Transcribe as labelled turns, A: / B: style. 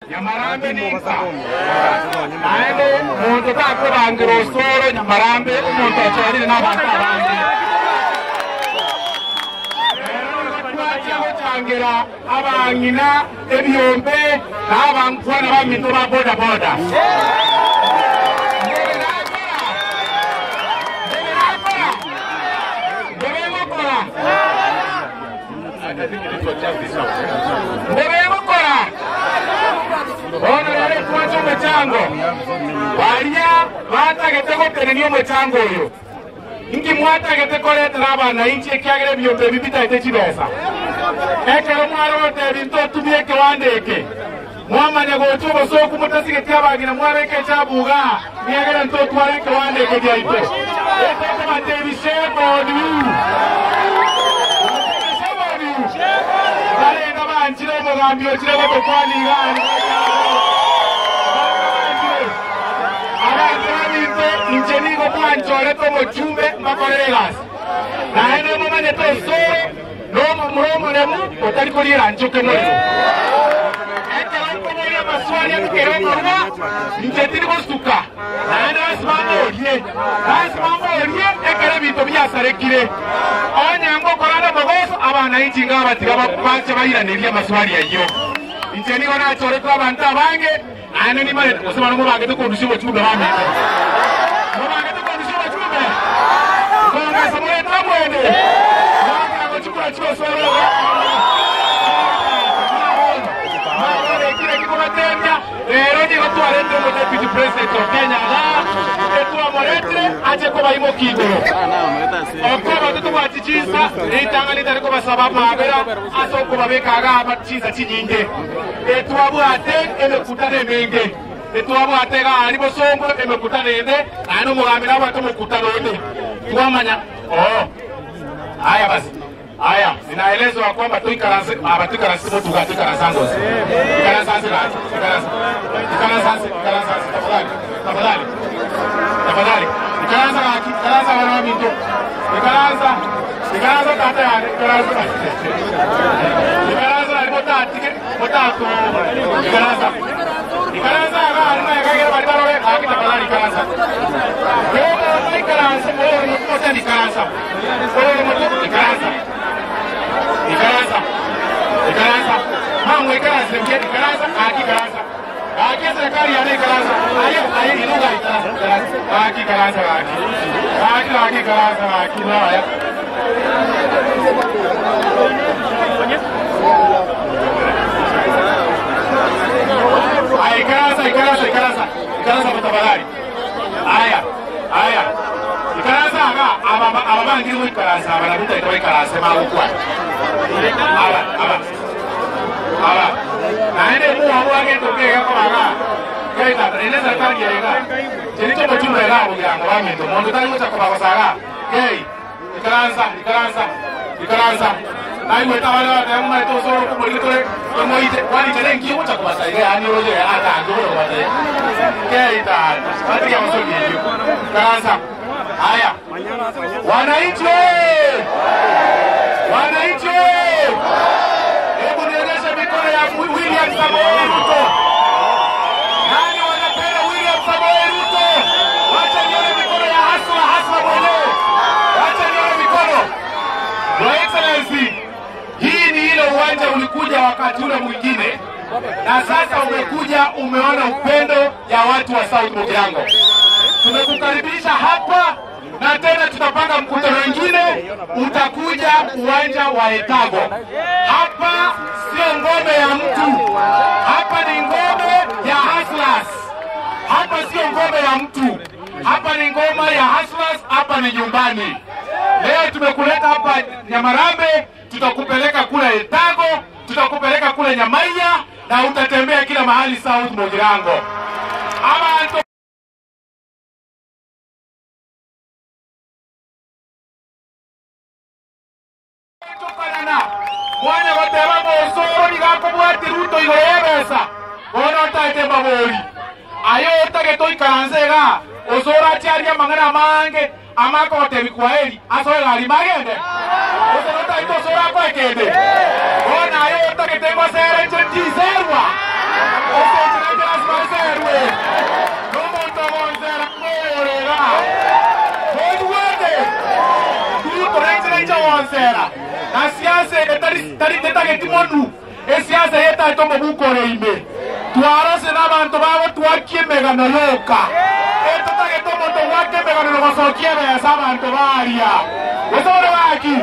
A: Nyamarambe ninka, naende monto takobangera osoro Nyamarambe, omonto ochorire nabanto abange. Rero nigo twachia gochangera abang'ina ebiombe na abankwana baminto ba boda boda. Mbere gokora bono rero twache omochango baria batagete gotenenia omochango oyo. Inki mwatagete koretera abananchi ekiagera ebionto ebi bitaete chibesa? Ekero mware gotebia ntotumie ekewanda eke, mwamanya gocha obosooku motasigeti abang'ina mwabeka echabu igaa, niagera ntotware ekewanda eke giaito. Etokobatebia shame on you! Batebie shame on you! Barenge banchire omogambi ochire gotokwania igaa Barenge banchire. Abanto baminto, inche nigo mwanchorete omochumbe mbakorere egasi, naende momanyete osoro nomomura omoremu otari koriera nchoke morero. Ekero nkoboria amaswali ase kera okorua, inche tindi gosuka, naende lasima mborie, lasima mborie ekero ebinto biasarekire. Onye ngokora nomogoso, abanainchi ngabatiga bache bairanerie amaswali ayio. Inche nigo nachoretwe abanto abange. Naende nimanyete gose barabwo mobangete kondusia obochumbe baminto. Mobangete kondusia obochumbe? Nkoongesa morete amwene. Mwakera gochikura chiosoro iga. Mwabono eki naki kobatebia, rero nigo twaretire omo Deputy President of Kenya igaa, etwamoretire ache kobaimokia igoro. Okoba totobwati chinsa, ritang'ani tari kobasaba amabera ase okobabeka igaa chinsa chinyinge. Etwabwate emekutano emenge, etwabwate egari bosongo emekutano ende, naende omogambi nabwate omokutano onde. Twamanya oo. Haya basi. Haya, ninaelezwa kwamba toikaranse aba toikaranse motuga toikaranse angonsi. Ikaranse anse gaki. Ikaranse. Ikaranse anse, ikaranse anse tafadhali. Tafadhali. Tafadhali. Ikaransa gaki, ikaransa abana baminto. Ikaransa. Ikaransa tata yane, ikaransa. Ikaransa nari motatige, motato. Ikaransa. Ikaransa iga ari magega egere baria barore, gaki tafadhali ikaransa. Kera omonto aikaranse, oyore motwe motende ikaransa. Oyore motwe ikaransa. Ikaransa. Ikaransa. Mang'u ikaranse buya, ikaransa, gaki ikaransa. Gaki eserekari yane ikaransa. Aye, aye, inuka ikaransa, ikaransa. Gaki ikaransa gaki. Gaki gaki ikaransa gaki naya. Aya ikaransa ikaransa ikaransa. Ikaransa tafadhali. Aya, aya. Ikaransa iga aba aba bangire goikaransa aba nabwo ntaete baikaranse magokwana. Aba aba. Aba naende omwabo agento kega koba igaa, keitata naende eserekari eye igaa, cheri chiomochumba igaa bogirango baminto, monto tari gocha kobagosa igaa, kei, ikaransa, ikaransa, ikaransa. Naigwete abande bagoteba momaete osoro okomorigwe tore tomoite, kwani inche nenki ogocha kobasa iga yaani oroche atange ogocha kobasa iga. Kei tata, batige amasogi eyio. Ikaransa. Aya. Wananchi oye! Wananchi oye! Hebu nionyeshe mikono ya William Samoei Ruto. Nani wanapenda William Samoei Ruto? Wacha nione mikono ya haswa haswa mwenyewe. Wacha nione mikono. Your Excellency, hii ni ile uwanja ulikuja wakati ule mwingine na sasa umekuja umeona upendo ya watu wa South Mugirango. Tumekukaribisha hapa na tena tutapanga mkutano mwingine, utakuja uwanja wa Etago. Hapa sio ngome ya mtu, hapa ni ngome ya hustlers. Hapa sio ngome ya mtu, hapa ni ngoma ya hustlers, hapa ni nyumbani. Leo tumekuleta hapa Nyamarambe, tutakupeleka kule Etago, tutakupeleka kule Nyamaiya na utatembea kila mahali South Mugirango. Abantu tokanana mwanya goteba mosoro nigo akobwati Ruto igoro y'ebesa bono otaete mbabori aye otagete oikaranse iga osoro achiarie amang'ana amange amakogotebi kwaheri asoe gari magende gose notagete osoro akoe kende bono aye otagete ngosere inche ntiserwa. kogonsera. Na siasa eye tari tari tetageti monu, esiasa eye etagete omobuko ore ime. Twarosire nabanto bagotwakia emegano yoka. Etotagete omonto ogwaka emegano na gosokia ebesa abanto baria. Gose bono gaki?